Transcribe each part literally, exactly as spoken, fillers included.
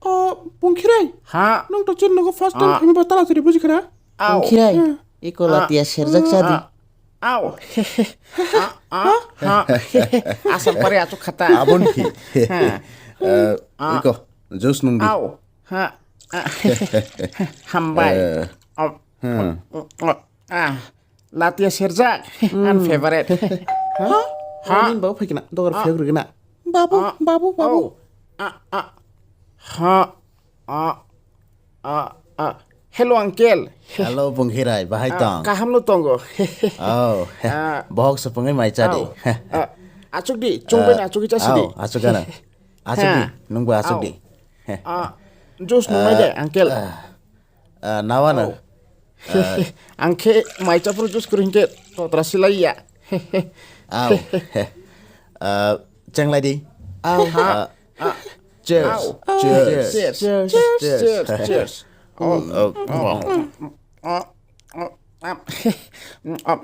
O, Pungkhirai. Ha? Nwng to chini nogo first time Ah. phaiba tala chiri buji khana? Au. Pungkhirai. Hmm. Iko Ah. latia serjak chadi. Ah. Au. Ah, ah, ha. Asam pare achuk khata. Abon ki. Ha. Eh, Ah. iko, juice nung di. Au. Ha. Ah. Hambai. Eh. Au. Hmm. Ah. Latia serjak. Hmm. An favorite. Ha? Ha? Ani babu phaikna, dogar Ah. phiyok rikna. Babu, Ah. babu, babu. Oh. Ah, ah. Ha. Ah. Ah, ah. Hello, uncle. Hello, Pungkhirai, bahai Ah, tong? Kaham no tongo. Oh, Ah. bohok se pungwi mai chadi. Oh. Ah, achuk di, chungbai Ah, achuk di chasi di. oh, achuk gana. Achuk di, Ha. nungba achuk Oh. di. Ah, juice nung mai de, Ah, uncle. ah, ah, nawa na. Oh. Ah. Ang khe mai chaphuru juice kwrwi hinkhe totra silai ya. Au. Ah, chenglai di. Au. Ha. Ah, Ah. Cheers. Au. Cheers. Cheers. Cheers. Cheers. Cheers. Cheers. Oh. Oh, oh. Oh. Oh. Oh.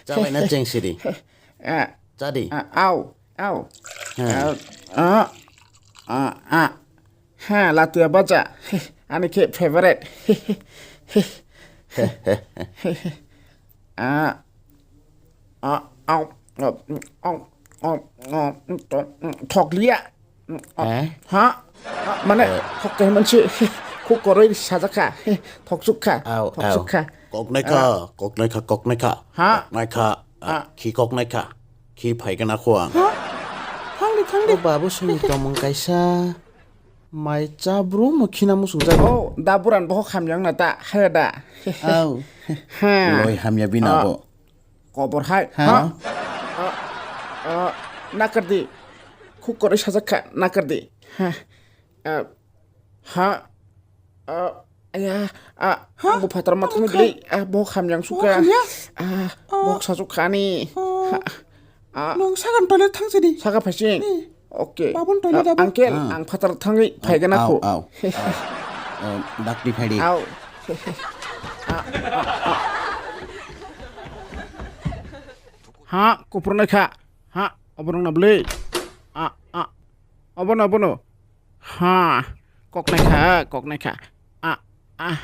Chabai na cheng sidi. Ah. Chadi. Ah, au. Au. Ha. Ah. Ah. Ah. Ah. Ha, latia bacha. Ani khe favorite. Ah. Ah, au, au, au, au, au, thoklia. Eh? Ha? Ah, mane, Eh. Thok khe mansi, khuk koroi sajak kha, thoksuk kha, Au, thoksuk au. kha. Koknai kha, Ah. koknai kha, koknai kha. Ha? Koknai kha, ah, Ah. Khi koknai kha, khi phaigana kho ang. Ha? Thangdi, thangdi. O babu songni tongmung kaisa. Mai cha brum mo khina musung jago. Oh, da buran bohok hamyang na ta, haya da. Au. Ha. Loi hamya bina Ah. bo. Kobor hai. Ha? Ha? Ah, ah, nakardi. Khuk koroi sajak kha, nakardi. Ha. Ah, ha. Ah, aya, ah, Ha? Bo phatar ma thangni Tongkha. Bili. Ah, bohok hamyang Bohok suka. Hamya? Ah, Ah. Bohok sajak khani. Ah. Ha. Ah. Nwng sagan toilet thang sidi. Saka phaising. Ni. Okay. Babun toilet Ah, abo. Uncle, Ah. ang phatar thangwi Au, phaigana au, kho. au, au. Oh, dakti phaidi. Au. Ha, kupur nai kha. Ha, oborong na bwlwi. Ah, ah. Obono, obono. Ha, koknai kha, koknai kha. Ah, ah.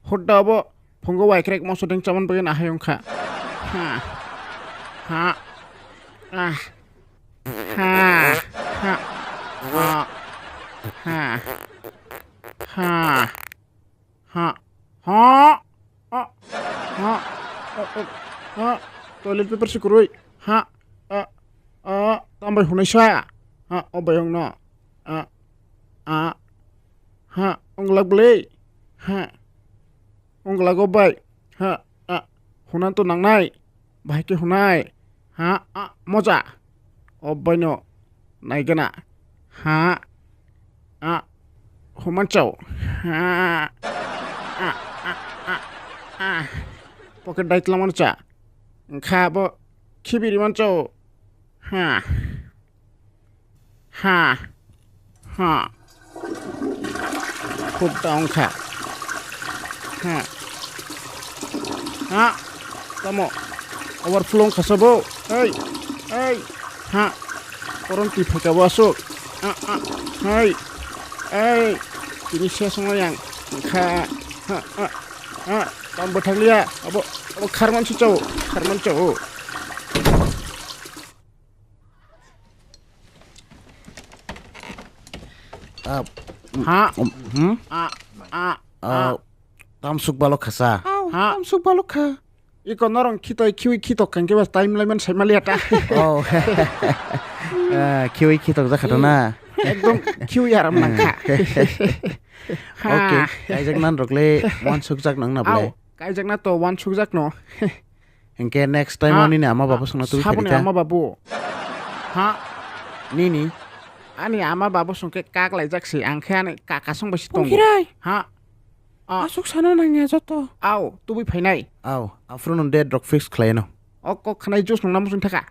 Hudda obo phungo waikrek moso deng chaman bagwi nahai wngkha. Ha. Ha. Ah. Ha. Ha. Ah. Ha. Ha. Ha. Ha. Ah. Ha. Ah, ah. Ha. Toilet paper si kwrwi. Ha. Ah. Ah. Tambai hunai sa. Ha. O bayong no. Ah. Ah. Ha. Onglak bwlwi. Ha. Onglak o bai. Ha. Ah. Hunan to nangnai. Bahai khe hunai. Ha. Ah. Moja. O bai no. Naigana. Ha. Ah. Human chao. Ha. Ah. Ah. Ah. Ah. Pocket dai tlamano cha. Kha bo khibiri man chao. Ha. Ha. Ha. Khub ta wngkha. Ha. Ha. Tamo. Overflow wngkha sabo. Hey. Hey. Ha. Koron twi phaika bo aswk. Ah, ah. Hey. Hey. Tini ses wngya yang. Kha. Ha. Ha. Ha. Tam bwthang liya. Abo. Abo kharman si chao. Kharman chao. Ah, Ha? Um, hmm? Ah, ah, Ah, ah. Tamsuk balok khasa. Au, Ha? Tamsuk balok kha. Iko norong khitoi khiwi khitok kangke ba time lai man sai maliya ta. Oh. Ah, khiwi khitok jakha to na. Ekdom khiwi aram nangkha. Ha. Okay, kaijak nan rok le wan sukjak nang na Au, bole. Kaijak na to wan sukjak no. Hingke next time Ha? o nini ama babu songno twi Saboni phari ta. Ama babu. Ha? Nini? Ani ama babu songke kak laijak si, ang khe ani kaka song bai si tongo. Pungkhirai. Ha? Ah. Aswk sana nangya joto. Au, tubui phainai. Au, aphuru no date rok fix khlai no. O kok khanai juice nung namu sung thaka.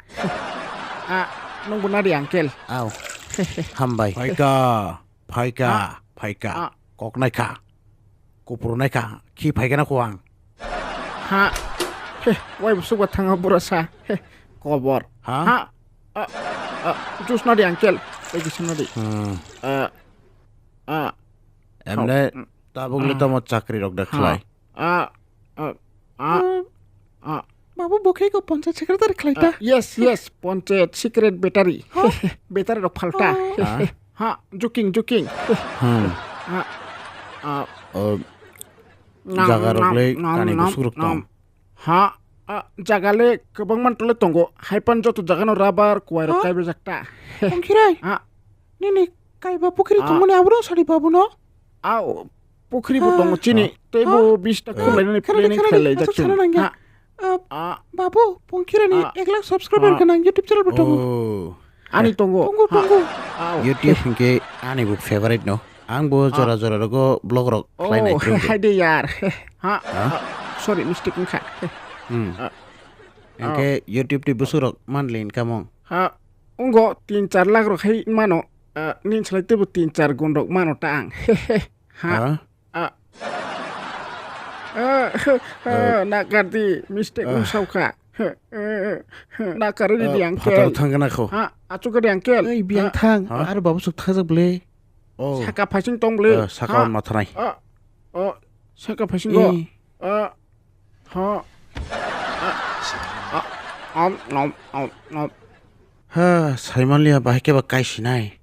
Ah, nung bo nadi uncle. Au. Hambai. Phaika, phaika, Ha? Phaika. Ah. Kok naikha. Kupur naikha. Khi phaikha na kho ang. Ha. He, wai busuk ba thanga bura sa. He, kobor. Ha? Ha. Ah, ah, juice nadi uncle. Tei kisa nadi. Hmm. Ah, ah. Le, tabuk le tamo chakri rok da khlai. Ah, ah, ah, ah. Babu, bo khe ko panchayat secretary khlai ta? Ah, yes, yes, panchayat secret battery. Battery rok phalta. Ah. Ha, joking, joking. Hmm. Ah, ah. Oh, nang, jaga rok nang, le nang, kani nang, busuk rok tong. Nang. Ha, ah, jaga le kwbangma tole tongo. Haipan joto jaga no rubber kuwai rok kaibrajak ta. Tongkhirai. Ah. Nini kaiba pukhri tongmani abo no sari babu no? Ah, pukhri bo tongo chini. Tei bo bista khulai nani planning khlai lai jak chini. Ah, babu, Pongkhirani ek lakh subscriber gwnang YouTube channel bo tongo. Oh. Ani tongo. Tongo, tongo. YouTube hinkhe ani bo favorite no. Ang bo jora jora rogo vlog rok khlai nai. Oh, hai de yar. Ha? Sorry, mistake wngkha. Hmm. Hinkhe YouTube tei busuk rok monthly income wng? Ha, wngkha tin char lakh rok hai mano. Ah, nini slai teibo tin char gun rok mano ta ang. Ha? Ah. Ah, ah, nakardi, mistake wngsaukha. Nakarwi di, uncle. Phataro thangna kho. Ha, achukha di, uncle. Ei, biyang thang. Aro babu suk thajak bwle. Oh. Saka phasing tong bwle. Saka on mathanai. Ah, oh, saka phasing go. Ah, ha. Ah, ah, om, om, om, om. Ha, saimanliya bahai khe ba kaisinai.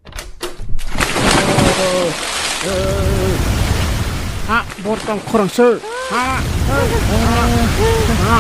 Ha, bor tong khorang se. Ha, ha, ha.